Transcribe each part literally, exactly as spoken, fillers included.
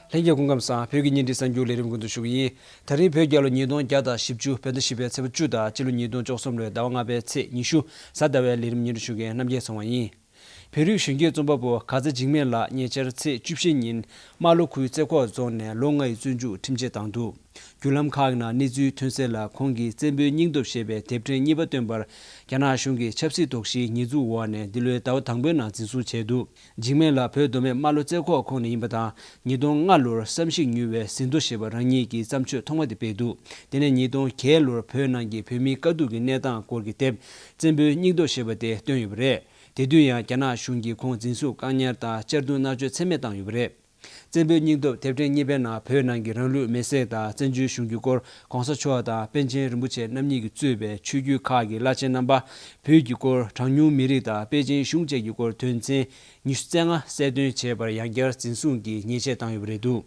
ལྷན་རྒྱས་སྐུ་ཁམས་བཟང་། བོད་ཀྱི་བརྙན་འཕྲིན་གསར་འགྱུར་ལས་རིམ་ཀུན་ཏུ་ཞུ་གི་ཡིན། ད་རིང་བོད་རྒྱལ་ལོ་ཉིས་སྟོང་བརྒྱ་དང་བཞི་བཅུ་བོད་ཟླ་བཞི་པའི་ཚེས་པ་བཅུ་དང་སྤྱི་ལོ་ཉིས་སྟོང་བཅུ་གསུམ་ལོའི་ཟླ་བ་ལྔ་པའི་ཚེས་ཉི་ཤུ་གཟའ་ཟླ་བའི་ལས་རིམ་སྙན་སྒྲོན་ཞུ་མཁན་རྣམ་རྒྱལ་ཚེ་དབང་ཡིན། བོད་རིགས་གཞོན་སྐྱེས་རྩོམ་པ་པོ་གྷ་ཛ་འཇིགས་མེད་ལགས་ཉེ་ཆར་ཚེས་བཅུ་བཞི་ཉིན་རྨ་ལྷོ་ཁུལ་རྩེ་ཁོག་རྫོང་ནས་ལོ་ལྔ་ཡི་བཙོན་འཇུག་ཁྲིམས་ཆད་བཏང་འདུག་བརྒྱུད་ལམ་ཁག་ནང་གནས་ཚུལ་ཐོན་གསལ་ལ། ཁོང་གིས་བཙན་པོའི་སྙིང་སྟོབས་ཞེས་པའི་དེབ་ཕྲེང་གཉིས་པ་བཏོན་པར་རྒྱ་ནག་གཞུང་གིས་ཆབ་སྲིད་དོགས་གཞིའི་ཉེས་འཛུགས་འོག་ནས་འདི་ལོའི་ཟླ་བ་དང་པོའི་ནང་འཛིན་བཟུང་བྱས་འདུག་འཇིགས་མེད་ལགས་བོད་མདོ་སྨད་རྨ་ལྷོ་རྩེ་ཁོག་ཁོངས་ནས་ཡིན་པ་དང་། ཉིས་སྟོང་ལྔ་ལོར་བསམ་གཞིག་མྱུར་བའི་ཟིན་ཐོ་ཞེས་པ་རང་ཉིད་ཀྱི་བརྩམས་ཆོས་ཐོག་མ་དེ་སྤེལ་འདུག་དེ་ནས་ཉིས་སྟོང་བརྒྱད་ལོར་བོད་ནང་གི་བོད་མིའི་དཀའ་སྡུག་གི་གནས་སྟངས་སྐོར་གྱི་དེབ་བཙན་པོའི་སྙིང་སྟོབས་ཞེས་པ་དེ་བཏོན་ཡོད་པ་རེད། དེ་དུས་ཡང་རྒྱ་ནག་གཞུང་གིས་ཁོང་འཛིན་བཟུང་བཀག་ཉར་དང་གཅར་རྡུང་མནར་གཅོད་ཚད་མེད་བཏང་ཡོད་པ་རེད། བཙན་པོའི་སྙིང་སྟོབས་དེབ་ཕྲེང་གཉིས་པའི་ནང་བོད་ནང་གི་རང་ལུས་མེར་སྲེག་དང་བཙན་བྱོལ་གཞུང་གི་སྐོར་གོང་ས་མཆོག་དང་པཎ་ཆེན་རིན་པོ་ཆེ་རྣམ་གཉིས་ཀྱིས་གཙོས་པའི་ཆོས་བརྒྱུད་ཁག་གི་བླ་ཆེན་རྣམ་པ། བོད་ཀྱི་སྐོར། གྲངས་ཉུང་མི་རིགས་དང་པེ་ཅིན་གཞུང་བཅས་ཀྱི་སྐོར་དོན་ཚན་ཉི་ཤུ་རྩ་ལྔ་གསལ་སྟོན་བྱས་པར་ཡང་བསྐྱར་འཛིན་བཟུང་གིས་ཉེས་ཆད་བཏང་ཡོད་པ་རེད་འདུག་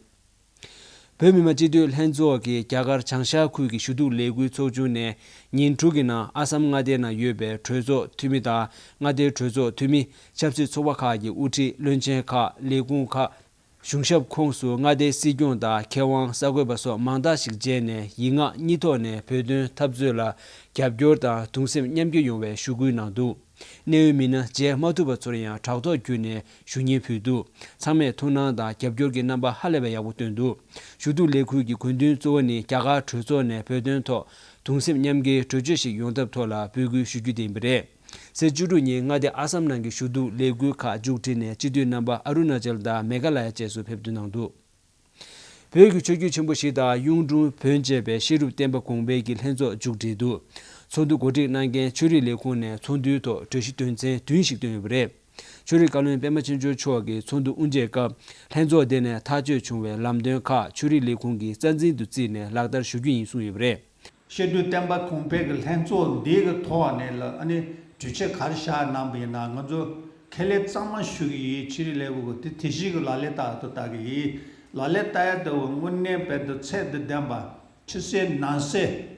བོད་མི་མང་སྤྱི་འཐུས་ལྷན་ཚོགས་ཀྱི་རྒྱ་གར་བྱང་ཤར་ཁུལ་གྱི་ཞུ་གཏུག་ལས་འགུལ་ཚོགས་ཆུང་ནས་ཉིན་དྲུག་གི་ནང་ཨ་སམ་མངའ་སྡེའི་ནང་ཡོད་པའི་གྲོས་ཚོགས་འཐུས་མི་དང་མངའ་སྡེའི་གྲོས་ཚོགས་འཐུས་མི། ཆབ་སྲིད་ཚོགས་པ་ཁག་གི་དབུ་ཁྲིད། བློན་ཆེན་ཁག་ལས་ཁུངས་ཁག་གཞུང་ཞབས་ཁོངས་སུ་མངའ་སྡེའི་སྲིད་སྐྱོང་དང་མཁས་དབང་གསར་འགོད་པ་སོགས་མང་དག་ཞིག་མཇལ་ནས་ཡིག་ངག་གཉིས་ཐོག་ནས་བོད་དོན་འཐབ་རྩོད་ལ་རྒྱབ་སྐྱོར་དང་གདུང་སེམས་མཉམ་སྐྱེད་ཡོང་བའི་ཞུ་སྐུལ་གནང་འདུག་གནད་ཡོད་མི་སྣ་མཇལ་མ་ཐུབ་པ་ཚོར་ཡང་དྲ་ཐོག་བརྒྱུད་ནས་ཞུ་སྙན་ཕུལ་འདུག་ཚང་མས་ཐུགས་སྣང་དང་རྒྱབ་སྐྱོར་གྱི་རྣམ་པ་ཧ་ལས་པའི་ཡག་པོ་བཏོན་འདུག་ཞུ་གཏུག་ལས་འགུལ་གྱི་དགོས་འདུན་གཙོ་བོ་ནི་རྒྱ་གར་གྲོས་ཚོགས་ནས་བོད་དོན་ཐོག་གདུང་སེམས་མཉམ་སྐྱེའི་གྲོས་ཆོད་ཞིག་ཡོང་ཐབས་ཐོག་ལ་འབོད་སྐུལ་ཞུ་རྒྱུ་དེ་ཡིན་པ་རེད། ཚེས་བཅུ་དྲུག་ཉིན་མངའ་སྡེ་ཨ་སམ་ནང་གི་ཞུ་གཏུག་ལས་འགུལ་ཁག་མཇུག་སྒྲིལ་ནས་སྤྱི་འཐུས་རྣམ་པ་ཨ་རུ་ན་ཅལ་དང་མེ་ག་ལ་ཡ་བཅས་སུ་ཕེབས་འདུན་གནང་འདུག་བོད་ཀྱི་ཆོས་བརྒྱུད་ཆེན་པོ་བཞི་དང་གཡུང་དྲུང་བོན་བཅས་པའི་བཤད་སྒྲུབ་བསྟན་པ་གོང་འཕེལ་གྱི་ལྷན་ཚོགས་མཇུག་སྒྲིལ་འདུག་ཚོགས་འདུ་གོ་སྒྲིག་གནང་མཁན་ཆོས་རིག་ལས་ཁུངས་ནས་ཚོགས་འདུའི་ཐོག་གྲོས་གཞི་དོན་ཚན་བདུན་ཞིག་བཏོན་ཡོད་པ་རེད། ཆོས་རིག་བཀའ་བློན་པད་མ་ཆོས་འབྱོར་མཆོག་གིས་ཚོགས་འདུ་དབུ་འབྱེད་སྐབས་ལྷན་ཚོགས་དེ་ནས་ཐག་གཅོད་བྱུང་བའི་ལམ་སྟོན་ཁག་ཆོས་རིག་ལས་ཁུངས་ཀྱིས་རྩ་འཛིན་དུ་བརྩིས་ནས་ལག་བསྟར་ཞུ་རྒྱུ་ཡིན་གསུངས་ཡོད་པ་རེད། བཤད་སྒྲུབ་བསྟན་པ་གོང་འཕེལ་གྱི་ལྷན་ཚོགས་འདི་གི་ཐོག་ནས་ལ་ཨ་ནི་གྲོས་ཆོད་ག་རེ་བཞག་གནང་པ་ཡིན་ན། ང་ཚོ་ཁས་ལེན་གཙང་མ་ཞུ་གི་ཡིན། ཆོས་རིག་ལས་ཁུངས་ཀྱི་དེ་དེ་བཞིན་གྱི་ལག་ལེན་བསྟར་དུ་བསྟར་གི་ཡིན། ལག་ལེན་བསྟར་ཡ་དེ་དངོས་གནས་དཔེ་དེ་ཚད་དང་ལྡན་པ། ཕྱི་གསལ་ནང་གསལ།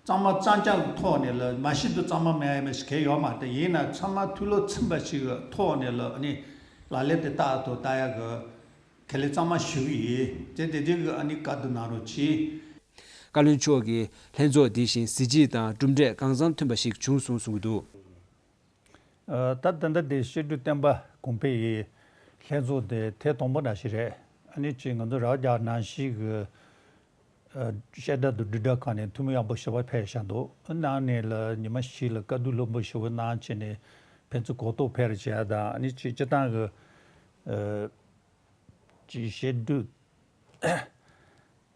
གཙང་མ་གཙང་རྐྱང་གི་ཐོག་ནས་ལ་མ་གཞི་དུ་གཙང་མ་མེད་ཡ་མེད་ཞིག་གང་ཡོད་མ་རེད། ཡིན་ན་ཚང་མ་ཐུགས་བློ་ཚིམ་པ་ཞིག་གི་ཐོག་ནས་ལ་ཨ་ནི་ལག་ལེན་དེ་བསྟར་དུ་བསྟར་ཡ་གི་ཁས་ལེན་གཙང་མ་ཞུ་གི་ཡིན། དེ་དེ་དེ་གི་ཨ་ནི་བཀའ་བསྡུར་གནང་རོགས་གྱིས། བཀའ་བློན་མཆོག་གིས་ལྷན་ཚོགས་འདི་བཞིན་གཟི་བརྗིད་དང་གྲུབ་འབྲས་གང་འཚམ་ཐོན་པ་ཞིག་བྱུང་སོང་གསུངས་ཀྱི་འདུག་ད་ལྟ་འདི་འདི་བཤད་སྒྲུབ་བསྟན་པ་གོང་འཕེལ་ཡི་ལྷན་ཚོགས་དེ་ཐེངས་དང་པོ་ནང་བཞིན་རེད། ཨ་ནི་ཅིག་ང་ཚོ་རག་རྒྱག་ནང་བཞིན་གྱི་བཤད་གྲྭ་དང་སྒྲུབ་གྲྭ་ཁག་ནས་འཐུས་མི་ཡག་པོ་ཞེ་པོ་ཕེབས་བཞག་འདུག་ནང་ནས་ལ་ཉི་མ་བཞི་ལ་བཀའ་བསྡུར་ལྷུག་པོ་ཞེ་པོ་གནང་བྱས་ནས་ཕན་ཚུན་གོ་རྟོགས་འཕེལ་བྱས་དང་། ཨ་ནི་ཅིག་སྤྱི་བཏང་གི་ཅིག་བཤད་སྒྲུབ་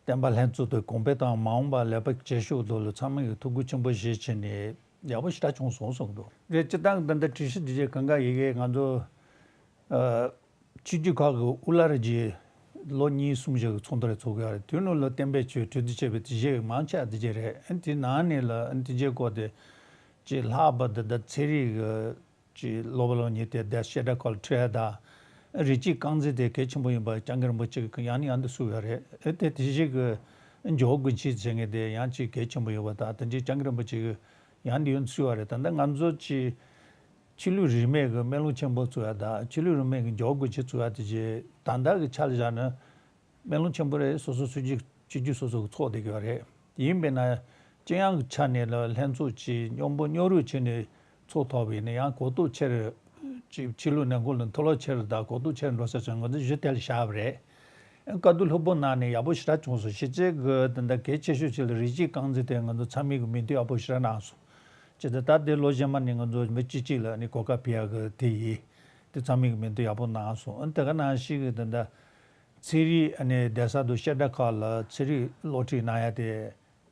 བསྟན་པ་ལྷན་ཚོགས་དེ་གོང་འཕེལ་དང་མ་འོངས་པར་ལེགས་པ་བྱེད་ཕྱོགས་དེ་ལ་ཚང་མས་ཐུགས་ཁུར་ཆེན་པོ་བཞེས་བྱས་ནས་ཡག་པོ་ཞེ་དྲག་བྱུང་སོང་གསུངས་འདུག་རེད། སྤྱིར་བཏང་འདི་འདྲ་སྒྲིག་གཞི་འདི་བྱས་གང་ག་ཡི་གེ་ང་ཚོ་ཨ་ཆོས་བརྒྱུད་ཁག་གི་དབུ་བླ་རེ་རྗེས་ལོ་གཉིས་གསུམ་ཞིག་གི་ཚོགས་འདུ་རེ་ཚོགས་ཀྱི་ཡོད་རེད། དེ་ནང་ལ་བསྟན་པའི་ཆོས་གྲོས་བསྡུར་བྱས་པའི་དེ་བཞེས་མང་ཆེ་བ་དེ་བྱས་རེད། ཨ་དེ་ནང་ནས་ལ་ཨ་དེ་བྱས་སྐོར་དེ་ཅིག་ལྷག་པ་འདི་འདྲ་ཚན་རིག་གི་ཅིག་ཀློག་པ་ལོ་ཉིད་དེ་བསྡད་བཤད་གྲྭ་ཁག་ལ་ཁྲིད་ཡ་དང་། རིགས་གཅིག་རྐང་འཛིན་དེ་གལ་ཆེན་པོ་ཡིན་པ་སྐྱབས་མགོན་རིན་པོ་ཆེ་གིས་ཡང་ནས་ཡང་དུ་གསུངས་ཡོད་རེད། ཨེ་དེ་དེ་བཞིན་གྱི་ཇོ་བོ་རྒོད་ཆེན་ཟེར་མཁན་དེ་ཡང་ཅིག་གལ་ཆེན་པོ་ཡོད་པ་དང་། དེ་འདྲའི་སྐྱབས་མགོན་རིན་པོ་ཆེ་གིས་ཡང་ནས་ཡང་དུ་གསུངས་ཡོད་རེད། ད་ལྟ་ང་ཚོ་ཅིག་ཆོས་ལུགས་རིས་མེད་ཀྱི་སྨན་ལུང་ཆེན་པོ་བཙུགས་ཡ་དང་། ཆོས་ལུགས་རིས་མེད་ཀྱི་ཇོ་བོ་རྒོད་ཆེན་བཙུགས་ཡ་དེ་བྱས་ད་ལྟ་གི་ཆ་ལ་བཞག་ན། སྨན་ལུང་ཆེན་པོ་རེད། སོ་སོ་སོ་ཆོས་ཆོས་བརྒྱུད་སོ་སོ་གི་ཚོགས་བསྡད་ཀྱི་ཡོད་རེད། ཡིན་པས་ན་སྤྱི་ཡོངས་ཀྱི་ཆ་ནས་ལ་ལྷན་ཚོགས་ཀྱི་མཉམ་པོ་མཉམ་རུབ་བྱས་ནས་ཚོགས་ཐུབ་པ་ཡིན་ན་ཡང་གོ་རྟོགས་ཆེ་རུ་ཅིག་ཆོས་ལུགས་ནང་ཁུལ་ལ་མཐོ་སློབ་ཆེ་རུ་དང་གོ་རྟོགས་ཆེ་རུ་འགྲོ་ས་བྱུང་། ང་ཚོ་གཞི་དེ་ལ་བཞག་པ་རེད། བཀའ་བསྡུར་ལྷུག་པོ་གནང་ནས་ཡག་པོ་ཞེ་དྲག་བྱུང་སོང་། གཞི་རྩའི་གི་དེ་འདྲ་གལ་ཆེ་ཤོས་ཅིག་ལ་རིགས་གཅིག་རྐང་འཛིན་དེ་ང་ཚོ་ཚང་མས་གི་མིང་འདོན་ཡག་པོ་ཞེ་དྲག་གནང་སོང་། ཅེས་ད་ལྟ་དེ་ལོ་རྗེས་མ་ནས་ང་ཚོ་མི་གཅིག་གཅིག་ལ་ནི་གོ་སྐབས་ཕུལ་ཡག་གི་དེ་ཡིན། དེ་ཚང་མས་གི་མིང་འདོན་ཡག་པོ་གནང་སོང་། ཨ་དེ་ག་ནང་བཞིན་གི་དེ་འདྲ། ཚན་རིག་ཨ་ནི་བསྡད་ས་དང་བཤད་གྲྭ་ཁག་ལ་ཚན་རིག་སློབ་ཁྲིད་གནང་ཡ་དེ་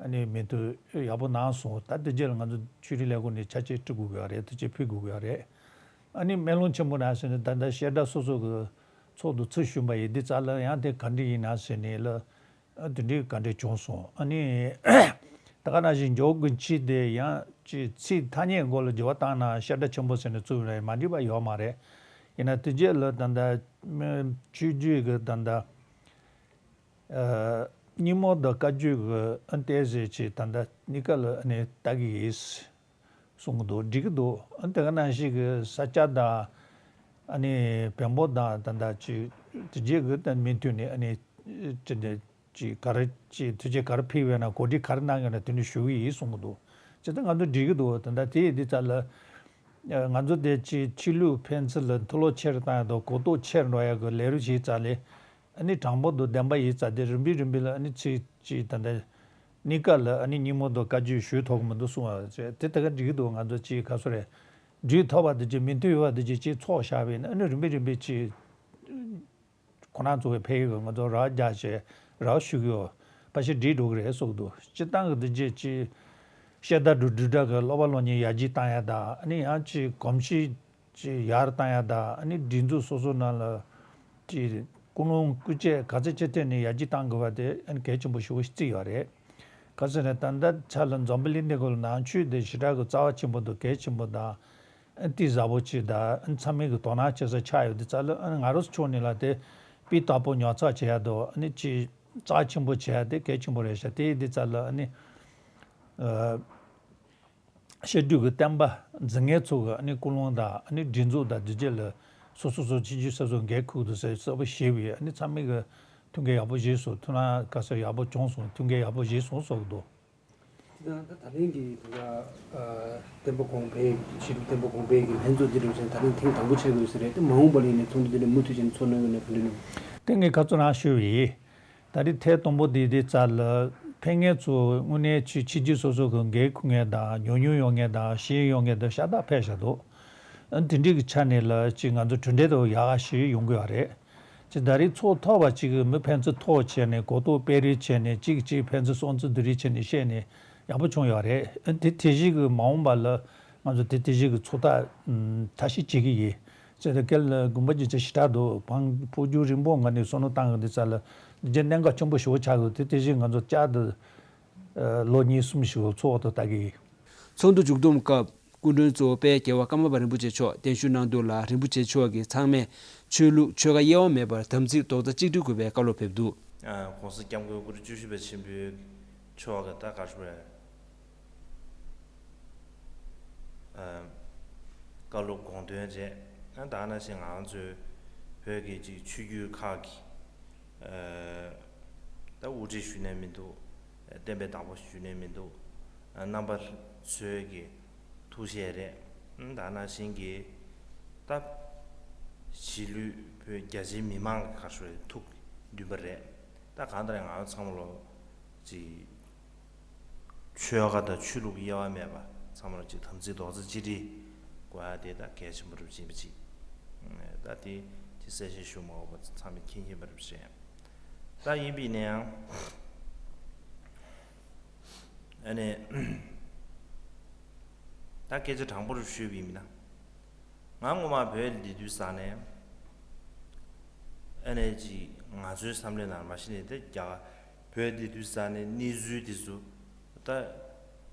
ཨ་ནི་མི་དུ་ཡག་པོ་གནང་སོང་། ད་དེ་རྗེས་ལ་ང་ཚོ་ཆོས་རིག་ལས་ཁུངས་ནས་ཆ་རྐྱེན་སྤྲད་དགོས་ཀྱི་ཡོད་རེད། དེ་རྗེས་ཕུལ་དགོས་ཀྱི་ཡོད་རེད། ཨ་ནི་སྨན་ལུང་ཆེན་པོ་ནང་ཟེར་ནས་ད་ལྟ་བཤད་གྲྭ་སོ་སོ་གི་ཚོགས་འདུ་ཚུགས་བཞིན་པ་ཡིན། འདི་རྩ་ལ་ཡང་དེ་ག་འདྲ་ཡིན་ན་ཟེར་ནས་ལ་ཨ་དེ་འདྲའི་ག་འདྲ་བྱུང་སོང་། ཨ་ནི་ད་ག་ནང་བཞིན་ཇོ་བོ་རྒོད་ཆེན་དེ་ཡང་ཅིག་ཚིག་ཐ་སྙད་སྐོར་ལ་འགྱུར་བ་བཏང་ན་བཤད་གྲྭ་ཆེན་པོ་ཟེར་ནས་བཙུགས་རེད། མ་འགྲིག་པ་ཡོད་མ་རེད། ཡིན་ན་དེ་རྗེས་ལ་ད་ལྟ་ཆོས་བརྒྱུད་ཀྱི་ད་ལྟ་ཨ་རྙིང་མ་དང་བཀའ་བརྒྱུད་ཀྱི་ཨ་ཏེ་ཟེར་ཅིག་ད་ལྟ་གཉིས་ཀ་ལ་ཨ་ནི་ལྟ་གི་ཡིན་གསུང་གི་འདུག་འགྲིག་གི་འདུག་ཨ་དེ་ག་ནང་བཞིན་གྱི་ས་སྐྱ་དང་ ཨ་ནི་བོན་པོ་དང་ད་ལྟ་ཅིག་དེ་རྗེས་ཀྱི་ད་མི་མཐུན་ནས་ཨ་ནི་ཅི་འདྲ་ཅིག་ག་རེ་ཅིག་ཐུགས་རྗེ་ག་རེ་ཕུལ་བས་ན་གོ་སྒྲིག་ག་རེ་གནང་ཡོད་ན་དེ་འདྲ་ཞུ་གི་ཡིན་གསུང་གི་འདུག་ཅི་ད་ང་ཚོ་འགྲིག་གི་འདུག་ད་ལྟ་དེ་ཡི་འདི་ཙམ་ལ། ང་ཚོ་དེ་ཅིག་ཕྱི་ལུགས་ཕན་ཚུན་ལ་མཐོལ་ལོ་ཆེར་བཏང་ཡ་དང་གོ་རྟོགས་ཆེར་འགྲོ་ཡ་གི་ལས་རིམ་ཞིག་རྩ་ལས། ཨ་ནི་དྲང་པོ་དང་བདེན་པ་ཡིན་ཙང་དེ་རིམ་པས་རིམ་པས་ལ་ཨ་ནི་ཚིག་ཅིག་ད་ལྟ་གཉིས་ཀ་ལ་ཨ་ནི་སྙིང་མོ་དང་བཀའ་བཀྱོན་ཞུ་ཐུབ་ཀྱི་མི་འདུག་གསུང་བ་བྱས་དེ་ད་ག་འགྲིག་གི་འདུག་ང་ཚོ་ཅིག་ག་སོ་རེད། འགྲིག་ཐུབ་པ་དེ་ཅིག་མི་མཐུན་ཡོད་པ་དེ་ཅིག་ཅིག་ཚོགས་བཞག་པས་ན་ཨ་ནི་རིམ་པས་རིམ་པས་ཅིག་ཁོ་རང་ཚོ་གི་ཕ་ཡུལ་གྱི་ང་ཚོ་རག་རྒྱག་བྱས་རག་ཞུ་གི་ཡོད། ཕལ་ཆེར་འགྲིག་འགྲོ་གི་རེད་གསུངས་འདུག་སྤྱིར་བཏང་གི་འདི་རྗེས་ཀྱི་བཤད་སྒྲ་སྒྲུབ་སྒྲུབ་སྒྲ་གི་སློབ་པ་སློབ་གཉེར་ཡར་རྒྱས་བཏང་ཡ་དང་ཨ་ནི་ཡང་ཅིག་གོམས་གཤིས་ཅིག་ཡར་བཏང་ཡ་དང་ཨ་ནི་སྒྲིག་འཛུགས་སོ་སོ་ནང་ལ་ཅིག་ཀུན་སློང་ཀུན་སྤྱོད་ག་ཚད་ཅི་ཐད་ནས་ཡར་རྒྱས་བཏང་དགོས་པ་དེ་ཨ་ནི་གལ་ཆེན་པོ་ཞེ་པོ་ཞིག་བརྩིས་ཡོད་རེད། ག་ཟེར་ན་ད་ལྟ་ཆ་ལ་འཛམ་བུ་གླིང་འདི་གི་ནང་ཆོས་དེ་ཞེ་དྲག་གི་རྩ་བ་ཆེན་པོ་དང་གལ་ཆེན་པོ་དང་། ཨ་ཏི་བཟང་པོ་ཅིག་དང་ཨ་ཚང་མས་གི་དོ་སྣང་བྱེད་ས་ཆགས་ཡོད་དུས་ཙ་ལ་ཨ་ང་རང་ཚོ་ཕྱོགས་ནས་ལ་དེ་སྤུས་དག་པོ་ཉར་ཚགས་བྱེད་ཡ་དང་ཨ་ནི་ཅིག་རྩ་ཆེན་པོ་བྱེད་ཡ་དེ་གལ་ཆེན་པོ་རེད་ཤག་དེ་ཡིན་དུས་ཙ་ལ་ཨ་ནི་ཨ་བཤད་སྒྲུབ་ཀྱི་བསྟན་པ་འཛིན་མཁན་ཚོ་གི་ཨ་ནི་ཀུན་སློང་དང་ཨ་ནི་སྒྲིག་འཛུགས་དང་དེ་རྗེས་ལ་སོ་སོ་སོ་ཕྱི་རྒྱལ་ས་སོ་འགན་ཁུར་དུ་ཟེར་གསལ་པོ་ཞེས་པའི་ཨ་ནི་ཚང་མས་གི་ཐུགས་འགན་ཡག་པོ་བཞེས་སོང་། ཐུགས་སྣང་ག་ས་ཡག་པོ་བྱུང་སོང་། ཐུགས་འགན་ཡག་པོ་བཞེས་སོང་གསུངས་འདུག་དེ་དང་ད་ད་ལན་གྱི་དེ་འདྲ་ཨ་བསྟན་པ་གོང་འཕེལ་གྱི་ཆེད་དུ་བསྟན་པ་གོང་འཕེལ་གྱི་ལྷན་ཚོགས་འདི་འདྲ་བྱས་ད་ལན་ཐེངས་དང་པོ་ཆགས་ཀྱི་ཡོད་ས་རེད་དེ། མ་འོངས་པ་ལ་ཡིན་ནའི་ཚོགས་འདུ་འདི་འདྲ་མུ་མཐུད་བྱས་ནས་ཚོགས་གནང་ཡོད་ན་ག་འདྲ་ནུས། དེ་ངས་ཁ་ཚོན་རང་ཞུས་པ་ཡིན། ད་རེས་ཐེངས་དང་པོ་འདི་དེ་རྩ་ལ་ཕེབས་མཁན་ཚོ་དངོས་གནས་ཆོས་ཕྱི་རྒྱལ་སོ་སོ་གི་འགན་འཁུར་མཁན་དང་ཉོ་མྱོང་ཡོད་མཁན་དང་ཤེས་ཡོན་ཡོད་མཁན་དང་ཤ་སྟག་ཕེབས་བཞག་འདུག་ཨ་དེ་འདྲའི་གི་ཆ་ནས་ལ་ཅིག་ང་ཚོ་གྲུབ་འབྲས་དང་ཡག་ག་ཞིག་ཡོང་གི་ཡོད་རེད། ཅིག་ད་རེས་ཚོགས་ཐོག་པ་ཅིག་གིས་མི་ཕན་ཚུན་ཐུག་བྱས་ནས་གོ་རྟོགས་སྤེལ་རེས་བྱས་ནས་གཅིག་གཅིག་ཕན་ཚུན་སྲུང་བརྩི་བསྡུ་རེས་བྱས་ནས་བཤད་ནས་ཡག་པོ་བྱུང་ཡོད་རེད། དེ་དེ་བཞིན་གྱི་མ་འོངས་པ་ལ་ང་ཚོ་དེ་དེ་བཞིན་གྱི་ཚོགས་ཐག་མཐའ་བཞི་བྱེད་ཀྱི་ཡིན། ཅེས་དེ་སྐད་ལ་དགོངས་པ་རྒྱུན་ཆད་ཞེ་དྲག་འདུག་ཕངས་ཕོ་རྒྱུད་རིང་པོ་ང་ནས་བསམ་བློ་བཏང་གི་འདུག་ས་ལ་འདི་རྗེས་གནད་འགག་ཆེན་པོ་ཞེ་པོ་ཆགས་ཀྱི་དེ་དེ་བཞིན་ང་ཚོ་བསྐྱར་དུ་ལོ་གཉིས་གསུམ་ཞིག་ཚོགས་ཐོག་ལྟ་གི་ཡིན། ཚོགས་འདུ་མཇུག་བསྡོམས་སྐབས། སྐུ་མགྲོན་གཙོ་བོ་དཔལ་རྒྱལ་བ་ཀརྨ་པ་རིན་པོ་ཆེ་མཆོག་གདན་ཞུ་གནང་འདུག་ལ། རིན་པོ་ཆེ་མཆོག་གིས་ཚང་མས་ཆོས་ལུགས་ཆོལ་ཁ་དབྱེ་བ་མེད་པར་དམ་ཚིག་རྡོག་རྩ་གཅིག་སྒྲིལ་དགོས་པའི་བཀའ་སློབ་ཕེབས་འདུག་ཨ་༸གོང་ས་༸སྐྱབས་མགོན་སྐུ་ཕྲེང་བཅུ་བཞི་པ་ཆེན་པོའི་མཆོག་གི་ད་ག་རེ་ཞུ་དགོས་རེད། ཨ་བཀའ་སློབ་དགོངས་དོན་བཅས་ཨ་ད་ག་ནང་བཞིན་ང་ཚོའི་བོད་ཀྱི་ཅིག་ཆོས་བརྒྱུད་ཁག་གི་ཨ་ད་དབུ་ཁྲིད་ཞུས་ནས་མི་འདུག་བསྟན་པའི་བདག་པོ་ཞུས་ནས་མི་འདུག་རྣམ་པ་ཚོའི་གི་ཐུགས་བཞེད་རེད། ད་ནང་བཞིན་གྱི་ད་གཞིས་ལུས་བོད་རྒྱ་ཆེའི་མི་མང་གི་ག་རེ་ཞུ་རེད། ཐུགས་འདུན་པ་རེད། ད་གང་ལྟར་ང་ཚོ་ཚང་མ་ལོ་ཅིག་ཆོལ་ཁ་དང་ཆོས་ལུགས་དབྱེ་བ་མེད་པ་ཚང་མ་ལོ་ཅིག་དམ་ཚིག་རྡོག་རྩ་གཅིག་སྒྲིལ་དགོས་ཡ་དེ་ད་གལ་ཆེན་པོ་རེད་ཅེས་པ་ཅིག་ད་དེ་དེ་གསལ་བཤད་ཞུ་མ་དགོས་པ་ཚང་མས་མཁྱེན་མཁྱེན་པ་རེད་བཤད། ད་ཡིན་པ་ཡིན་ན་ཡང་། ཨ་ནི། ད་སྐད་ཆ་དྲང་པོར་ཞུས་པ་ཡིན་ན། ང་སྔོན་མ་བོད་འདི་དུས་ས་ནས། ཨ་ནི་ཅིག་ང་ཚོའི་བསམ་བློའི་ནང་མ་གཞི་ནས་དེ་རྒྱ་གར་བོད་འདི་དུས་ས་ནས་གནས་ཚུལ་དེ་ཚོ་ད།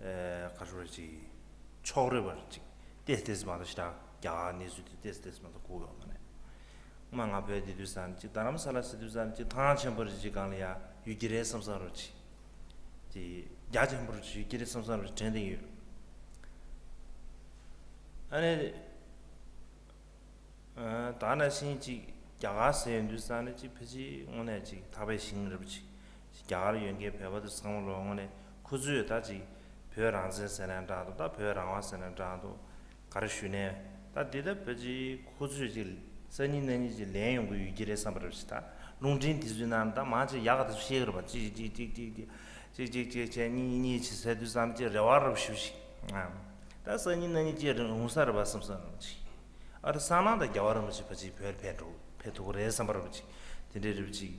ཨེ་ག་རེ་ཅིག་ཕྱོགས་རིས་པར་ཅིག་ཏེས་ཏེས་མ་གཏོགས་ཞེ་དྲག་རྒྱ་གར་གནས་ཚུལ་དེ་ཏེས་ཏེས་མ་གཏོགས་གོ་ཡོད་མ་རེད། སྔོན་མ་ང་བོད་འདི་དུས་ས་ནས་ཅིག་རྡ་རམ་ས་ལ་ཟེར་དུས་ས་ནས་ཅིག་ཐང་ཆེན་པོ་རེ་ཅིག་སྒང་ལ་ཡ་ཡོད་ཀྱི་རེད་བསམ་བསམ་རོ་ཅིག་ཅིག་རྒྱ་ཆེན་པོ་རེ་ཅིག་ཡོད་ཀྱི་རེད་བསམ་བསམ་རོ་དྲན་བསྡད་ཡོད། ཨ་ནི། ཨ་ད་ནང་བཞིན་ཅིག་རྒྱ་གར་ཟེར་ཡོང་དུས་ས་ནས་ཅིག་ཕལ་ཆེར་དངོས་གནས་ཅིག་ཐག་པའི་ཞིང་རེད་པ་ཅིག་རྒྱ་གར་ཡོད་མཁན་བོད་པ་དེ་ཚང་མ་ལོ་དངོས་གནས་ཁོ་ཚོས་ད་ཅིག་བོད་རང་བཙན་ཟེར་ན་འདྲ་འདུག་ད་བོད་རང་དབང་ཟེར་ན་འདྲ་འདུག་ག་རེ་ཞུས་ནས་ད་འདི་ལྟ་བུ་ཅིག་ཁོ་ཚོས་ཅིག་སང་ཉིན་གནངས་ཉིན་ཅིག་ལན་ཡོང་གི་ཡོད་ཀྱི་རེད་བསམ་པ་རེད་ཅིག་ད་རླུང་འཕྲིན་དེ་ཚོའི་ནང་ད་མང་ཆེ་ཡག་ག་དེ་ཚོ་བཤད་ཀྱི་རེད་པ། ཅིག་ཅིག་ཅིག་ཅིག་ཅིག་ཅིག་ཅིག་ཅིག་བྱས་གཉིས་གཉིས་ཅིག་ཟེར་དུས་ཙམ་ཅིག་རེ་བ་རབ་ཞུ་ཞིག་ད་སང་ཉིན་གནངས་ཉིན་ཅིག་རུང་ས་རེད་པ་བསམ་བསམ་རེད་ཅིག་ཨ་རི་སང་ནང་ད་རྒྱལ་བ་རིན་པོ་ཆེ་ཕལ་ཆེར་བོད་ཕེབས་འགྲོ་ཕེབས་ཐུབ་ཀྱི་རེད་བསམ་པ་རེད་པ་ཅིག་དེ་འདྲའི་རེད་པ་ཅིག་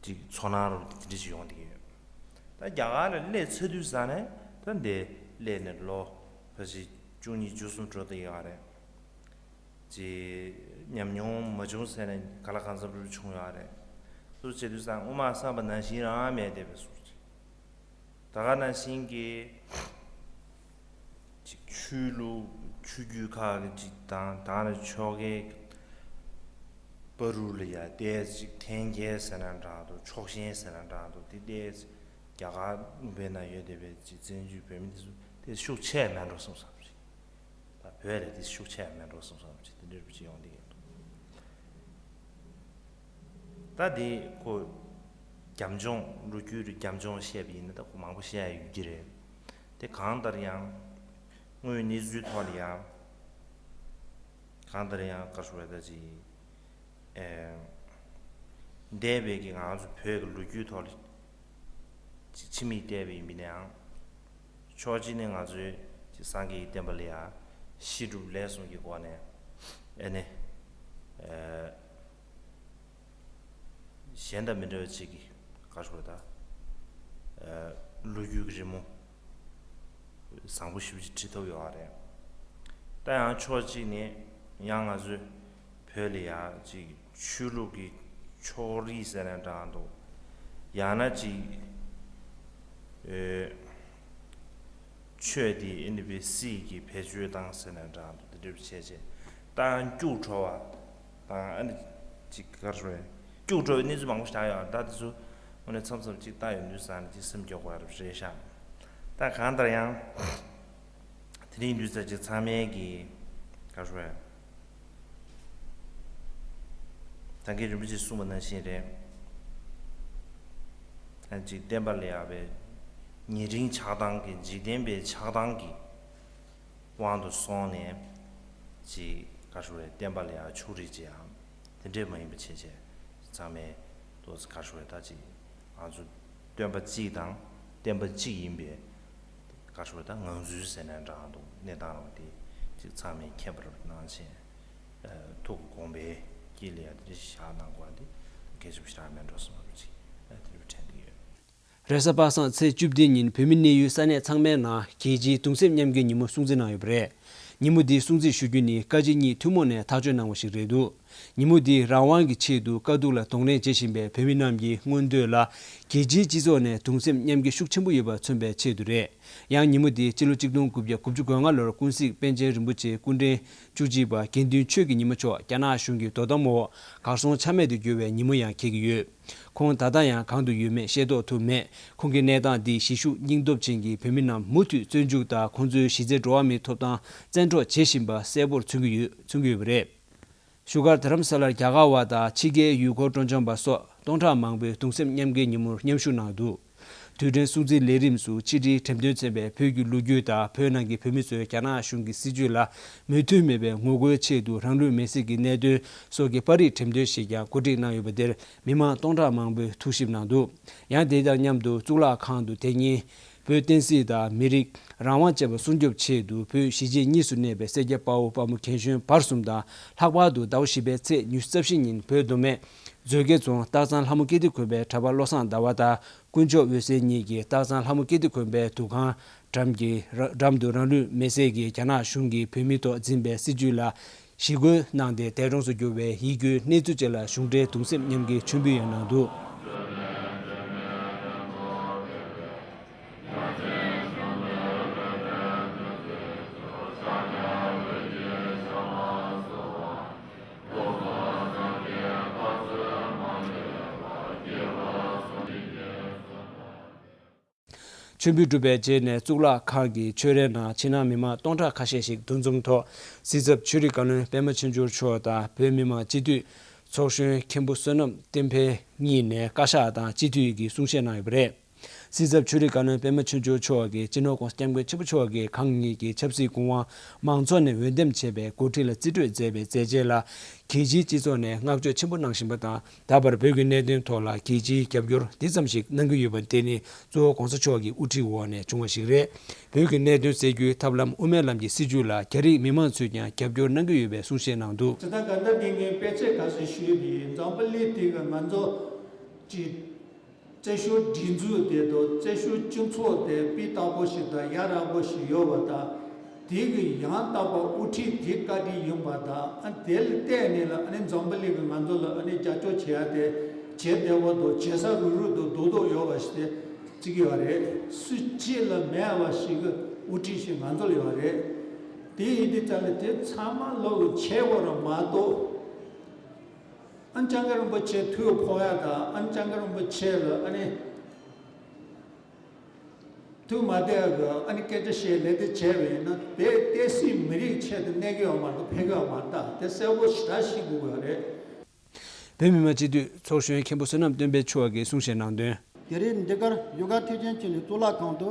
ཅིག་ཚོར་སྣང་རུ་དེ་འདྲ་ཞིག་ཡོང་བསྡད་ཀྱི་ཡོད། ད་རྒྱ་གར་ལ་སླེབས་ཚར་དུས་ཙ་ནས་ད་འདི་སླེབས་ནས་ལོ་ཕལ་ཆེར་བཅུ་གཉིས་བཅུ་གསུམ་འགྲོ་བསྡད་ཡོད་རེད། ཅིག་ཉམས་མྱོང་མ་བྱུང་ཟེར་ནས་ག་ལ་གང་འཚམ་རུ་བྱུང་ཡོད་རེད། ཚུར་བྱེད་དུས་ཙ་སྔོན་མ་བསམ་པ་ནང་བཞིན་རང་མེད་བསྡད་པའི་ཟུར་ཅིག་ད་ག་ནང་བཞིན་གྱི་ཅིག་ཆོས་ལུགས་ཆོས་བརྒྱུད་ཁག་གི་ཅིག་དང་ད་ནི་ཆོལ་ཁའི་བར་དུ་ལ་ཡ་ཏོག་ཙམ་ཅིག་འཐེན་འཁྱེར་ཟེར་ན་འདྲ་འདུག་ཕྱོགས་ཞེན་ཟེར་ན་འདྲ་འདུག་དེ་ཏོག་ཙམ་རྒྱ་གར་ལུང་པའི་ནང་ཡོད་བསྡད་པའི་ཅིག་བཙན་བྱོལ་བོད་མི་དེ་ཚོ་དེ་ཤུགས་ཆེ་མེད་འགྲོ་བསམ་བསམ་ཞིག་བོད་ལ་དེ་ཤུགས་ཆེ་མེད་འགྲོ་བསམ་བསམ་ཅིག་དེ་འདྲ་རུ་ཅིག་ཡོང་གི་འདུག་ད་དེ་ཁོ་རྒྱབ་ལྗོངས་ལོ་རྒྱུས་རྒྱབ་ལྗོངས་བཤད་པ་ཡིན་ན་ད་ཁོ་མང་པོ་བཤད་ཡ་ཡོད་ཀྱི་རེད། དེ་གང་ལྟར་ཡང་དངོས་ཡོད་གནས་ཚུལ་ཐོག་ལ་ཡང་གང་ལྟར་ཡང་བཀའ་ཤོག་ད་ཅིག་འདས་པའི་གི་ང་ཚོ་བོད་ཀྱི་ལོ་རྒྱུས་ཐོག་ལ་ཕྱི་མིག་བལྟས་པ་ཡིན་པ་ཡིན་ན་ཡང་ཕྱོགས་གཅིག་ནས་ང་ཚོའི་སངས་རྒྱས་ཀྱི་བསྟན་པ་ལ་ཡང་གཞི་གྲུབ་ལས་གསུམ་གྱི་སྒོ་ནས་ཨེ་ནི་གཞན་དང་མི་འདྲ་བ་ཅིག་གི་ག་རེ་ཞུ་དགོས་ད། ལོ་རྒྱུས་ཀྱི་རི་མོ་བཟང་པོ་ཞེ་པོ་ཅིག་བྲིས་ཐུབ་ཡོད་རེད། ད་ཡང་ཕྱོགས་གཅིག་ནས་ཡང་ང་ཚོའི་བོད་ལ་ཡང་ཅིག་ཆོས་ལུགས་ཀྱི་ཕྱོགས་རིས་ཟེར་ནས་འདྲ་འདུག་ཡང་ན་ཅིག་ཨེ་ཆོས་དེ་ཨེ་ནི་བེ་སི་གི་བེད་སྤྱོད་བཏང་ཟེར་ནས་འདྲ་འདུག་དེ་འདྲ་བྱས་བྱས་ད་སྐྱུག་བྲོ་བ་དང་ཨ་ནི་ཅིག་ག་རེ་ཞུ་དགོས་རེད། སྐྱུག་བྲོ་བའི་གནས་ཚུལ་མང་པོ་ཞིག་ཡོད་རེད། ད་དེ་ཚོ་དངོས་གནས་མཚམས་མཚམས་ཅིག་ལྟ་ཡོང་དུས་ཙང་ནས་ཅིག་སེམས་སྐྱོ་དགོས་ཡ་རེད་ཤག་ད་གང་ལྟར་ཡང་དེ་རིང་དུས་ཚོད་ཅིག་ཚང་མས་ཀྱི་ག་རེ་ཞུ་དགོས་རེད། ད་གིན་རིན་པོ་ཆེས་གསུངས་པ་ནང་བཞིན་རེད། ཨ་ཅིག་བསྟན་པ་ལ་ཡག་པའི་ཉེ་རིང་ཆགས་སྡང་གི་འཇིག་རྟེན་པའི་ཆགས་སྡང་གི་དབང་དུ་སོང་ནས་ཅིག་ག་རེ་ཞུ་དགོས་རེད། བསྟན་པ་ལ་ཡག་ཕྱོགས་རིས་ཅིག་ཡང་དེ་འདྲས་མ་ཡིན་པ་བྱས་བྱས་ཚང་མས་ཏོག་ཙམ་ག་རེ་ཞུ་དགོས་རེད། ད་ཅིག་ང་ཚོ་སྟོན་པ་གཅིག་དང་བསྟན་པ་གཅིག་ཡིན་པའི་ག་རེ་ཞུ་དགོས་རེད། ད་ངང་ཚུལ་ཟེར་ནའང་འདྲ་འདུག་གནས་སྟངས་རང་དེ་ཅིག་ཚང་མས་མཁྱེན་པ་རེད་གནང་བྱས། ཐུགས་དགོངས་པའི་དཀྱིལ་ལ་ཡ་དེ་འདྲ་ཞིག་བཞག་གནང་དགོས་པ་འདི་གལ་ཆེན་པོ་ཞིག་རང་མེད་འགྲོ་བསམ་པ་ཅིག་དེ་འདྲ་དྲན་གྱི་ཡོད། རེས་གཟའ་པ་སངས་ཚེས་བཅུ་བདུན་ཉིན་བོད་མི་གནས་ཡུལ་ས་གནས་ཚང་མའི་ནང་རྒྱལ་སྤྱིའི་གདུང་སེམས་མཉམ་སྐྱེད་ཉིན་མོ་སྲུང་བརྩི་གནང་ཡོད་པ་རེད། ཉིན་མོ་འདིའི་སྲུང་བརྩི་ཞུ་རྒྱུ་ནི་བཀའ་སྤྱི་གཉིས་ཐུན་མོང་ནས་ཐག་གཅོད་གནང་བ་ཞིག་རེད་འདུག་ཉིན་མོ་འདིས་རང་དབང་གི་ཆེད་དུ་དཀའ་སྡུག་ལ་གདོང་ལེན་བྱེད་བཞིན་པའི་བོད་མི་རྣམས་ཀྱི་མངོན་འདོད་ལ་རྒྱལ་སྤྱིའི་སྤྱི་ཚོགས་ནས་གདུང་སེམས་མཉམ་སྐྱེད་ཤུགས་ཆེན་པོ་ཡོད་པ་མཚོན་པའི་ཆེད་དུ་རེད། ཡང་ཉིན་མོ་འདི་སྤྱི་ལོ་གཅིག་སྟོང་དགུ་བརྒྱ་དགུ་བཅུ་གོ་ལྔ་ལོར་ཀུན་གཟིགས་པཎ་ཆེན་རིན་པོ་ཆེ་སྐུ་ཕྲེང་བཅུ་གཅིག་པ་དགེ་འདུན་ཆོས་ཀྱི་ཉི་མ་མཆོག་རྒྱ་ནག་གཞུང་གི་དོ་དམ་འོག་གར་སོང་ཆ་མེད་དུ་གྱུར་བའི་ཉིན་མོ་ཡང་འཁེལ་གྱི་ཡོད། ཁོང་ད་ལྟ་ཡང་གང་དུ་ཡོད་མེད་ཤེས་རྟོགས་ཐུབ་མེད། ཁོང་གི་གནས་སྟངས་འདིས་གཞིས་བཞུགས་སྙིང་སྟོབས་ཅན་གྱི་བོད་མི་རྣམས་མུ་མཐུད་བཙོན་འཇུག་དང་ཁོང་ཚོའི་གཞི་རྩའི་འགྲོ་བ་མིའི་ཐོབ་ཐང་བཙན་འཕྲོག་བྱེད་བཞིན་པ་གསལ་པོར་མཚོན་གྱི་ཡོད་མཚོན་གྱི་ཡོད་པ་རེད། བཞུགས་སྒར་རྡ་རམ་ས་ལར་རྒྱ་གར་བ་དང་ཕྱི་རྒྱལ་ཡུལ་སྐོར་སྤྲོ་འཆམ་པ་སོགས་སྟོང་ཕྲག་མང་པོས་གདུང་སེམས་མཉམ་སྐྱེད་ཉིན་མོར་མཉམ་ཞུགས་གནང་འདུག་དུས་དྲན་སྲུང་བརྩིའི་ལས་རིམ་སུ་ཕྱི་དྲིལ་འགྲེམས་སྟོན་ཚན་པས་བོད་ཀྱི་ལོ་རྒྱུས་དང་བོད་ནང་གི་བོད་མི་ཚོས་རྒྱ་ནག་གཞུང་གི་སྲིད་བྱུས་ལ་མོས་མཐུན་མེད་པའི་ངོ་རྒོལ་ཆེད་དུ་རང་ལུས་མེར་སྲེག་གི་གནད་དོན་སོགས་ཀྱི་པར་རིས་འགྲེམས་སྟོན་ཞིག་ཀྱང་གོ་སྒྲིག་གནང་ཡོད་པ་དེར་མི་མང་སྟོང་ཕྲག་མང་པོས་ཐུགས་ཞིབ་གནང་འདུག་ཡང་དེ་དང་མཉམ་དུ་གཙུག་ལག་ཁང་དུ་དེ་ཉིན་བོད་བསྟན་སྲིད་དང་མི་རིགས་རང་དབང་བཅས་པ་སྲུང་སྐྱོབ་ཆེད་དུ་བོད་གཞིས་བྱེས་གཉིས་སུ་གནས་པའི་སེར་སྐྱ་དཔའ་བོ་དཔའ་མོ་རྒན་གཞོན་བར་གསུམ་དང་། ལྷག་པར་དུ་ཟླ་བ་བཞི་པའི་ཚེས་ཉི་ཤུ་རྩ་བཞི་ཉིན་བོད་མདོ་སྨད་མཛོད་དགེ་རྫོང་སྟག་ཚང་ལྷ་མོ་ཀིརྟི་དགོན་པའི་གྲྭ་པ་བློ་བཟང་ཟླ་བ་དང་དཀོན་མཆོག་འོད་ཟེར་གཉིས་ཀྱིས་སྟག་ཚང་ལྷ་མོ་ཀིརྟི་དགོན་པའི་འདུ་ཁང་འགྲམ་གྱི་འགྲམ་དུ་རང་ལུས་མེར་སྲེག་གིས་རྒྱ་ནག་གཞུང་གིས་བོད་མིའི་ཐོག་འཛིན་པའི་སྲིད་བྱུས་ལ་ཞི་རྒོལ་གནང་སྟེ་འདས་གྲོངས་སུ་གྱུར་བའི་ཡིད་སྐྱོའི་གནས་ཚུལ་བཅས་ལ་གཞུང་འབྲེལ་གདུང་སེམས་མཉམ་སྐྱེའི་མཆོད་འབུལ་ཡང་གནང་འདུག་མཆོད་འབུལ་གྲུབ་པའི་རྗེས་ནས་གཙུག་ལག་ཁང་གི་ཆོས་རའི་ནང་ཕྱི་ནང་མི་མང་སྟོང་ཕྲག་ཁ་ཤས་ཤིག་འདུ་འཛོམས་ཐོག་སྲིད་ཚབ་ཆོས་རིག་བཀའ་བློན་པད་མ་ཆོས་འབྱོར་མཆོག་དང་བོད་མི་མང་སྤྱི་འཐུས་ཚོགས་གཞོན་མཁན་པོ་བསོད་ནམས་བསྟན་འཕེལ་གཉིས་ནས་བཀའ་ཤག་དང་སྤྱི་འཐུས་ཀྱི་གསུང་བཤད་གནང་ཡོད་པ་རེད། སྲིད་ཚབ་ཆོས་རིག་བཀའ་བློན་པད་མ་ཆོས་འབྱོར་མཆོག་གིས་སྤྱི་ནོར་༸གོང་ས་༸སྐྱབས་མགོན་ཆེན་པོ་མཆོག་གིས་གང་ཉིད་ཀྱི་ཆབ་སྲིད་སྐུ་དབང་མང་ཚོགས་ནས་འོས་འདེམས་བྱས་པའི་འགོ་ཁྲིད་ལ་རྩིས་སྤྲོད་མཛད་པའི་མཛད་རྗེས་ལ་རྒྱལ་སྤྱིའི་སྤྱི་ཚོགས་ནས་བསྔགས་བརྗོད་ཆེན་པོ་གནང་བཞིན་པ་དང་། ད་བར་བོད་ཀྱི་གནད་དོན་ཐོག་ལ་རྒྱལ་སྤྱིའི་རྒྱབ་སྐྱོར་འདི་ཙམ་ཞིག་གནང་གི་ཡོད་པ་དེ་ནི་གཙོ་བོ་༸གོང་ས་མཆོག་གི་དབུ་ཁྲིད་འོག་ནས་བྱུང་བ་ཞིག་རེད། བོད་ཀྱི་གནད་དོན་སེལ་རྒྱུའི་ཐབས་ལམ་དབུ་མའི་ལམ་གྱི་སྲིད་བྱུས་ལ་རྒྱ་རིགས་མི་མང་ཚོས་ཀྱང་རྒྱབ་སྐྱོར་གནང་གི་ཡོད་པའི་གསུང་བཤད་གནང་འདུག་ཇི་ལྟར་ག་འདྲ་འདི་ངས་དཔེ་ཆ་ག་ཚོད་ཞུས་པ་ཡིན་འཛམ་བུ་གླིང་དེ་ག་ང་ཚོ་ཀྱི་བཙན་བྱོལ་སྒྲིག་འཛུགས་དེ་དང་བཙན་བྱོལ་སྤྱི་ཚོགས་དེ་སྤུས་དག་པོ་ཞིག་དང་ཡ་རབས་པོ་ཞིག་ཡོད་པ་དང་། དེ་གི་ཡང་དག་པ་དབུ་ཁྲིད་དེ་བཀའ་དྲིན་ཡིན་པ་དང་། ཨ་དེ་ལ་བལྟས་ནས་ལ་ཨ་ནི་འཛམ་བུ་གླིང་གི་ང་ཚོ་ལ་ཨ་ནི་རྒྱབ་སྐྱོར་བྱེད་ཡ་དེ་བྱེད་བདེ་བོ་དང་བྱེད་ས་རུག་རུག་དང་རྡོག་རྡོག་ཡོད་པ་ཞིག་དེ་བརྩི་གི་ཡོད་རེད། སུ་གཅིག་ལ་མེད་པ་ཞིག་གི་དབུ་ཁྲིད་ཞིག་ང་ཚོ་ལ་ཡོད་རེད། དེ་ཡིན་དུས་ཙམ་ལ་དེ་ཚང་མ་ལོག་གི་བྱེད་དགོས་ར་མ་གཏོགས། ཨ་སྤྱང་ཀི་རིན་པོ་ཆེ་ཐུགས་ཕོག་ཡ་དང་། ཨ་སྤྱང་ཀི་རིན་པོ་ཆེ་ལ་ཨ་ནི་ ཐུགས་མ་བདེ་བ་ཨ་ནི་སྐད་ཆ་བཤད་ལས་དེ་བྱས་པ་ཡིན་ན་བོད་བསྟན་སྲིད་མི་རིགས་ཆེད་དུ་གནས་ཀྱི་ཡོད་མ་རེད། འཕེལ་གྱི་ཡོད་མ་རེད། ད་དེ་གསལ་པོ་ཞེ་དྲག་ཤེས་དགོས་ཀྱི་ཡོད་རེད། བོད་མི་མང་སྤྱི་འཐུས་ཚོགས་གཞོན་མཁན་པོ་བསོད་ནམས་སྟོན་པ་མཆོག་གིས་གསུང་བཤད་གནང་དོན། དེ་རིང་འདི་གར་ཡུ་ག་ཐེག་ཆེན་ཆོས་གླིང་གཙུག་ལག་ཁང་དུ་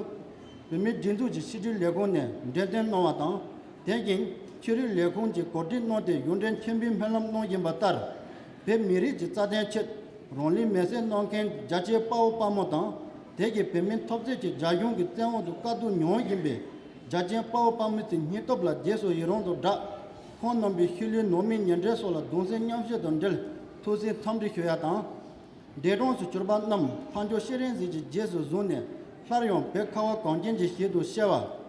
བོད་མིའི་སྒྲིག་འཛུགས་ཀྱི་ཕྱི་དྲིལ་ལས་ཁུངས་ནས་འགྲེམས་སྟོན་གནང་བ་དང་། དེ་བཞིན་ཕྱི་དྲིལ་ལས་ཁུངས་ཀྱིས་གོ་སྒྲིག་གནང་སྟེ་གཞུང་འབྲེལ་མཆོད་འབུལ་སྨོན་ལམ་གནང་བཞིན་པ་ལྟར། བོད་མི་རིགས་ཀྱི་རྩ་དོན་ཆེད་རང་ལུས་མེར་སྲེག་གནང་མཁན་རྒྱལ་གཅེས་དཔའ་བོ་དཔའ་མོ་དང་། དེ་གའི་བོད་མིའི་འཐབ་རྩོད་ཀྱི་རྒྱ་གཞུང་གི་བཙན་འོག་ཏུ་དཀའ་སྡུག་མྱོང་བཞིན་པའི་རྒྱལ་གཅེས་དཔའ་བོ་དཔའ་མོ་ཚོའི་སྙིང་སྟོབས་ལ་རྗེས་སུ་ཡི་རང་དང་སྦྲགས། ཁོང་རྣམ་པའི་ཤུལ་ལུས་ནང་མིའི་ཉེ་འབྲེལ་སོགས་ལ་གདུང་སེམས་མཉམ་སྐྱེད་དང་འབྲེལ་ཐུགས་སེམས་འཚམས་འདྲི་ཞུ་ཡ་དང་། འདས་གྲོངས་སུ་གྱུར་པ་རྣམས་ཕ་ཇོ་ཤེས་རིག་འཛིན་གྱིས་རྗེས་སུ་བཟུང་ནས་སླར་ཡང་བོད་ཁ་བ་གངས་ཅན་གྱི་ཞལ་དུ་གཤེགས་པ།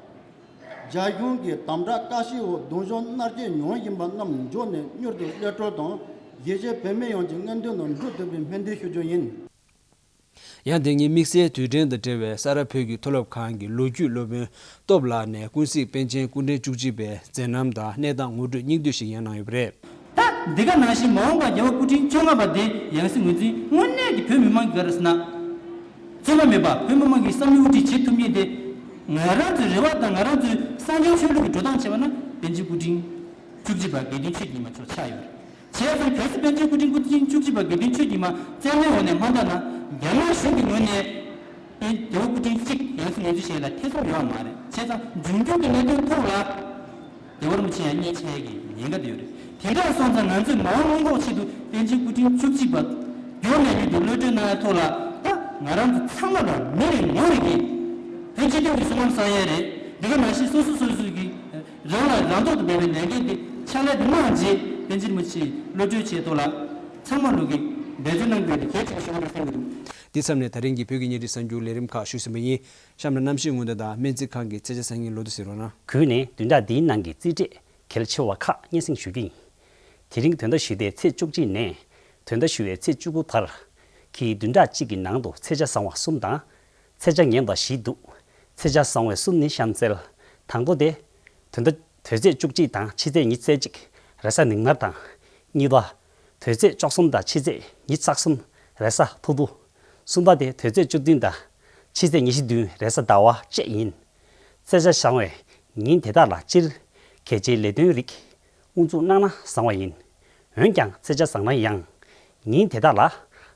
རྒྱ་གཞུང་གི་དམ་དྲག་དཀའ་སྤྱད་འོག་སྡུག་སྦྱོང་མནར་གཅོད་མྱོང་བཞིན་པ་རྣམས་མགྱོགས་ནས་མྱུར་དུ་གློད་བཀྲོལ་དང་། གཞིས་བྱེས་བོད་མི་ཡོངས་ཀྱི་མངོན་འདོད་རྣམས་འགྲུབ་ཐུབ་པའི་སྨོན་འདུན་ཞུ་རྒྱུ་ཡིན། ཡང་དེ་ཉིན་དམིགས་བསལ་དུས་དྲན་དང་འབྲེལ་བའི་ས་རཱ་བོད་ཀྱི་མཐོ་སློབ་ཁང་གི་ལོ་རྒྱུས་སློབ་དཔོན་སྟོབས་ལགས་ནས་ཀུན་གཟིགས་པཎ་ཆེན་སྐུ་ཕྲེང་བཅུ་གཅིག་པའི་མཛད་རྣམ་དང་གནས་སྟངས་ངོ་སྤྲོད་སྙིང་བསྡུས་ཤིག་ཡང་གནང་ཡོད་པ་རེད། ད་འདི་ག་ནང་བཞིན་མ་འོངས་པར་རྒྱལ་བ་སྐུ་ཕྲེང་བཅོ་ལྔ་པ་དེ་ཡང་སྲིད་ངོས་འཛིན་དངོས་གནས་ཀྱི་བོད་མི་མང་གི་ག་རེ་ཟེར་ན། རྩོད་མ་མེད་པ་བོད་མི་མང་གི་བསམ་བློའི་དབུ་ཁྲིད་བྱེད་ཐུབ་མཁན་དེ། ང་རང་ཚོའི་རེ་བ་དང་ང་རང་ཚོའི་གསང་སྤྱོད་ཆོས་ལུགས་ཀྱི་འགྲོ་སྟངས་བྱས་པ་ན་པཎ་ཆེན་སྐུ་ཕྲེང་བཅུ་གཅིག་པ་དགེ་འདུན་ཆོས་ཀྱི་ཉི་མ་མཆོག་ཆགས་ཡོད་རེད། བྱས་ཙང་གལ་སྲིད་པཎ་ཆེན་སྐུ་ཕྲེང་སྐུ་ཕྲེང་བཅུ་གཅིག་པ་དགེ་འདུན་ཆོས་ཀྱི་ཉི་མ་བཙན་གནོན་འོག་ནས་མ་འདའ་ན། རྒྱ་ནག་གཞུང་གི་ངོས་ནས་པཎ་རྒྱལ་བ་སྐུ་ཕྲེང་གཅིག་ཡང་སྲིད་ངོས་འཛིན་བྱེད་ཡ་ལ་ཐེ་ཚོམ་ཡོད་མ་རེད། བྱས་ཙང་འབྱུང་འགྱུར་གྱི་གནད་དོན་ཐོག་ལ། རྒྱལ་བ་རིན་པོ་ཆེ་ཡང་མཉེས་ཆགས་ཀྱི་ཉེན་ཁ་དེ་ཡོད་རེད། དེ་འདྲ་སོང་ཙང་ང་ཚོས་མ་འོངས་སྔོན་འགོག་ཆེད་དུ་པཎ་ཆེན་སྐུ་ཕྲེང་བཅུ་གཅིག་པ་མགྱོགས་ནས་མྱུར་དུ་གློད་བཀྲོལ་གནང་ཡ་ཐོག་ལ། ད་ང་རང་ཚོ་ཚང་མ་ལ་མི་རེ་ངོ་རེ་གིས་བོད་སྤྱི་མཐུན་གྱི་བསོད་ནམས་བསགས་ཡ་རེད། འདི་ག་ནང་བཞིན་སོ་སོ་སོ་སོ་གིས་རང་ལ་རང་ཐོག་ཏུ་འབད་པའི་ལས་འགན་དེ་ཕྱག་ལས་དེ་གནང་རྗེས་པཎ་ཆེན་རིན་པོ་ཆེའི་གློད་བཀྲོལ་ཆེད་ཐོག་ལ་ཚང་མ་ལོག་གིས་འབད་བརྩོན་གནང་དགོས་དེ་གལ་ཆེན་པོ་ཞིག་རེད་བསམ་གྱི་འདུག། འདི་མཚམས་ནས་ད་རིང་གི་བོད་ཀྱི་བརྙན་འཕྲིན་གསར་འགྱུར་ལས་རིམ་ཁག་ཞུས་ཟིན་པ་ཡིན། གཤམ་ལ་གནམ་གཤིས་སྔོན་བརྡ་དང་སྨན་རྩིས་ཁང་གི་ཚེས་ཆ་སང་ཉིན་ལོ་ཐོ་གཟིགས་རོགས་གནང་། གུས་ནས་བདུན་ཕྲག་འདིའི་ནང་གི་རྩིས་འབྲས་གལ་ཆེ་བ་ཁག་སྙན་སེང་ཞུ་རྒྱུ་ཡིན། དེ་རིང་བོད་ཟླ་བཞི་པའི་ཚེས་བཅུ་གཅིག་ནས་བོད་ཟླ་བཞི་པའི་ཚེས་བཅུ་དགུ་བར་གྱི་བདུན་ཕྲག་གཅིག་གི་ནང་དུ་ཚེས་ཆ་བཟང་བ་གསུམ་དང་། ཚེས་ཆ་ངན་པ་བཞི་འདུག། ཚེས་ཆ་བཟང་བའི་གསུམ་ནི་གཤམ་གསལ། དང་པོ་དེ། བོད་ཟླ་བོད་ཚེས་བཅུ་གཅིག་དང་ཕྱི་ཚེས་ཉི་ཤུ་རྩ་གཅིག་རེས་གཟའ་ཉི་མ་དང་། གཉིས་པ། བོད་ཚེས་བཅུ་གསུམ་དང་ཕྱི་ཚེས་ཉི་ཤུ་རྩ་གསུམ་རེས་གཟའ་ཕུར་བུ། གསུམ་པ་དེ་བོད་ཚེས་བཅུ་བདུན་དང་ཕྱི་ཚེས་ཉི་ཤུ་བདུན་རེས་གཟའ་ཟླ་བ་བཅས་ཡིན། ཚེས་ཆ་བཟང་བའི་ཉིན་དེ་དག་ལ་སྤྱིར་གལ་ཆེའི་ལས་དོན་རིགས་དབུ་འཛུགས་གནང་ན་བཟང་བ་ཡིན། འོན་ཀྱང་ཚེས་ཆ་བཟང་ན་ཡང་། ཉིན་དེ་དག་ལ་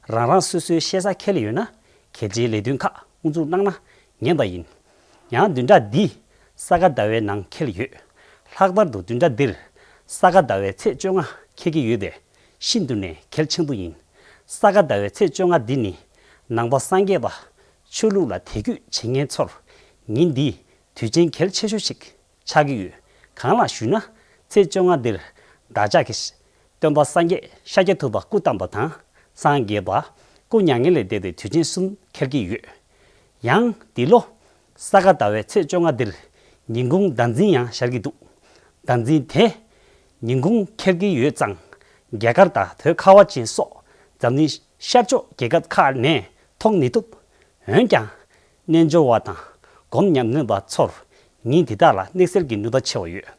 རང་རང་སོ་སོའི་གཤེད་གཟའ་འཁེལ་ཡོད་ན་གལ་ཆེའི་ལས་དོན་ཁག་དབུ་འཛུགས་གནང་ན་ངན་པ་ཡིན། ཡང་བདུན་ཕྲག་འདི་ས་ག་ཟླ་བའི་ནང་འཁེལ་ཡོད། ལྷག་པར་དུ་བདུན་ཕྲག་འདིར་ས་ག་ཟླ་བའི་ཚེས་བཅོ་ལྔ་འཁེལ་གྱི་ཡོད་པས་ཤིན་ཏུ་ནས་གལ་ཆེན་པོ་ཡིན། ས་ག་ཟླ་བའི་ཚེས་བཅོ་ལྔ་འདི་ནི་ནང་པ་སངས་རྒྱས་པ་ཆོས་ལུགས་ལ་དད་གུས་བྱེད་མཁན་ཚོར་ཉིན་འདི་དུས་ཆེན་གལ་ཆེ་ཤོས་ཤིག་ཆགས་ཀྱི་ཡོད། གང་ལགས་ཞུས་ན་ཚེས་བཅོ་ལྔ་འདིར་བདག་ཅག་གི་སྟོན་པ་སངས་རྒྱས་ཤཱཀྱ་ཐུབ་པ་སྐུ་བལྟམས་པ་དང་སངས་རྒྱས་པ་སྐུ་མྱ་ངན་ལས་འདས་པའི་དུས་ཆེན་གསུམ་འཁེལ་གྱི་ཡོད། ཡང་འདི་ལོ་ས་ག་ཟླ་བའི་ཚེས་བཅོ་ལྔ་འདིར་ཉིན་གུང་ཟླ་འཛིན་ཡང་ཤར་གྱི་འདུག། ཟླ་འཛིན་དེ་ཉིན་གུང་འཁེལ་གྱི་ཡོད་ཙང་རྒྱ་གར་དང་བོད་ཁ་བ་ཅན་སོགས་འཛམ་གླིང་ཤར་ཕྱོགས་རྒྱལ་ཁབ་ཁག་ནས་མཐོང་མི་ཐུབ། འོན་ཀྱང་། རྣལ་འབྱོར་བ་དང་སྒོམ་ཉམས་ལེན་པ་ཚོར་ཉིན་འདི་དག་ལ་དམིགས་བསལ་གྱི་ནུས་པ་ཆེ་བ་ཡོད།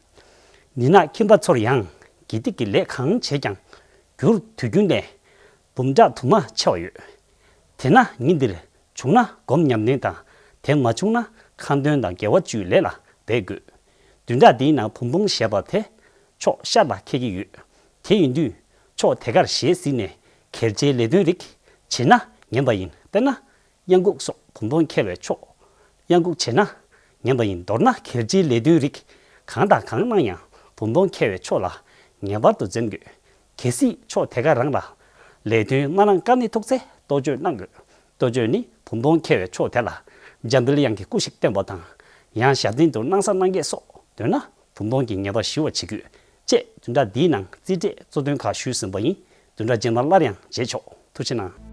ནི་ནག་ཁྱིམ་པ་ཚོར་ཡང་དགེ་སྡིག་གི་ལས་གང་བྱས་ཀྱང་རྒྱུར་དུས་རྒྱུན་ལས་འབུམ་ཕྲག་དུ་མ་ཆེ་བ་ཡོད། དེས་ན་ཉིན་འདིར་བྱུང་ན་སྒོམ་ཉམས་ལེན་དང་དེ་མ་བྱུང་ན་ཁ་འདོན་དང་དགེ་བ་བཅུའི་ལས་ལ་འབད་དགོས། བདུན་ཕྲག་འདིའི་ནང་བུམ་སྤུན་ཞེས་པ་དེ་ཕྱོགས་ཤར་ལ་འཁེལ་གྱི་ཡོད། དེ་ཡིན་དུས་ཕྱོགས་དེ་གར་ཞེས་གཟིགས་ནས་གལ་ཆེའི་ལས་དོན་རིགས་བྱེད་ན་ངན་པ་ཡིན། དཔེར་ན། གཡང་འགུགས་སོགས་བུམ་སྤུན་འཁེལ་བའི་ཕྱོགས། གཡང་འགུགས་བྱས་ན་ངན་པ་ཡིན། མདོར་ན་གལ་ཆེའི་ལས་དོན་རིགས་གང་དང་གང་གནང་ཡང་བུམ་སྤུན་འཁེལ་བའི་ཕྱོགས་ལ་ངེས་པར་དུ་འཛེམ་དགོས། གལ་སྲིད་ཕྱོགས་དེ་ག་རང་ལ་ལས་དོན་མ་གནང་བཀའ་ནི་ཐུག་ཚེ་གཏོ་བཅོས་གནང་དགོས། གཏོ་བཅོས་ནི་བུམ་སྤུན་འཁེལ་བའི་ཕྱོགས་དེ་ལ་འཇམ་དཔལ་དབྱངས་ཀྱི་སྐུ་ཞིག་བསྟན་པ་དང་། ཡང་ཞབས་འདྲེན་དུ་སྣང་གསལ་སྣང་བརྒྱད་སོགས་འདོན་ན་བུམ་སྤུན་གྱི་ངེས་པ་ཞི་བར་བྱེད་དགོས། ཅེས་བདུན་ཕྲག་འདིའི་ནང་རྩིས་འབྲས་གཙོ་དོན་ཁག་ཞུས་ཟིན་པ་ཡིན། བདུན་ཕྲག་རྗེས་མར་སླར་ཡང་མཇལ་ཆོག། ཐུགས་རྗེ་གནང་།